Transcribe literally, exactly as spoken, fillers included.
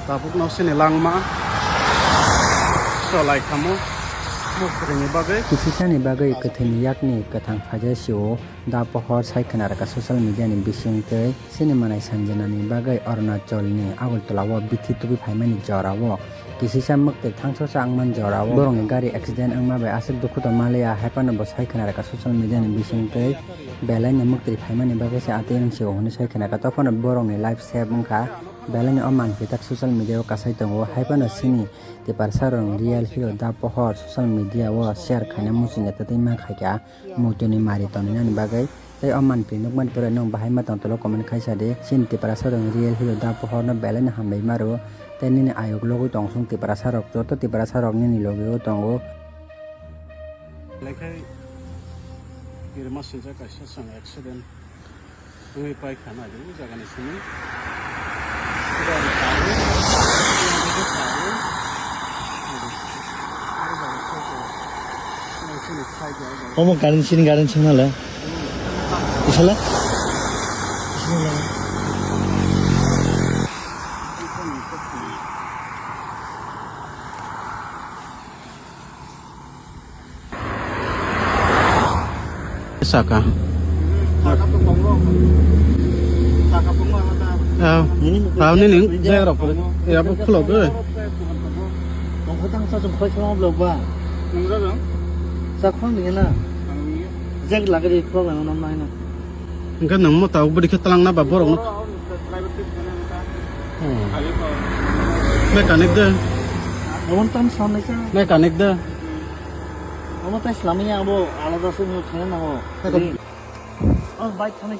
Tabukno sini langma cholai khamo muktwini bagwi. Kisisani bagwi kwthwini yakni kwthang phaijai sio da pohor sai khna rwkha social media ni bisingtwi. Sini manai sanjanani bagwi Arunachalni Agartala o bithi tubi phaimani jorao kisisa mwktwi thangsosa wngmani jorao borokni gari accident wngma bai aswk dukhu tongma liya, haiphano bo sai khna rwkha social media ni bisingtwi. Belaino mwktwi phaimani bagwi se atwi wng sio hwnwi sai khna rwkha, tophano borokni life save wngkha. Belaino o manphi tak social media o kasai tongo, haiphano sini Tiprasa rok real hero da pohor social media o share khaina muchungya twtwi ma khaikha muituni mari tongnani bagwi. Tei o manphi nukmani pore nwng bahai ma tong tolo comment khaisa di. Sini Tiprasa rok real hero da pohor no belaino hambai maro. Tei nini ayuk logwi tong song Tiprasa rok, joto Tiprasa rok nini logi o tongo. Lekhai kirima swijak kaisa chwng accident wngwi paikha naidi o jagani simi. Gari kari, gari kari. Omo gari sini gari sini le. Isala? Saka. Saka pungwa. Saka pungwa ada. Ah, ah, ini jaga rok. Ya, apa pulau ke? Tongkotang sa sung khoi khoi blok ba. Nunggu dong. Sa khong ni na. Kami. Jack lagi di khong na na na. Hingke nang mo tau bwrwi khe twlang na ba borok no. Mechanic de. Abon tam sam nai cha. Mechanic de. Omo tai slamya abo alada se mo thena nango. Eko. Oh, bike thani.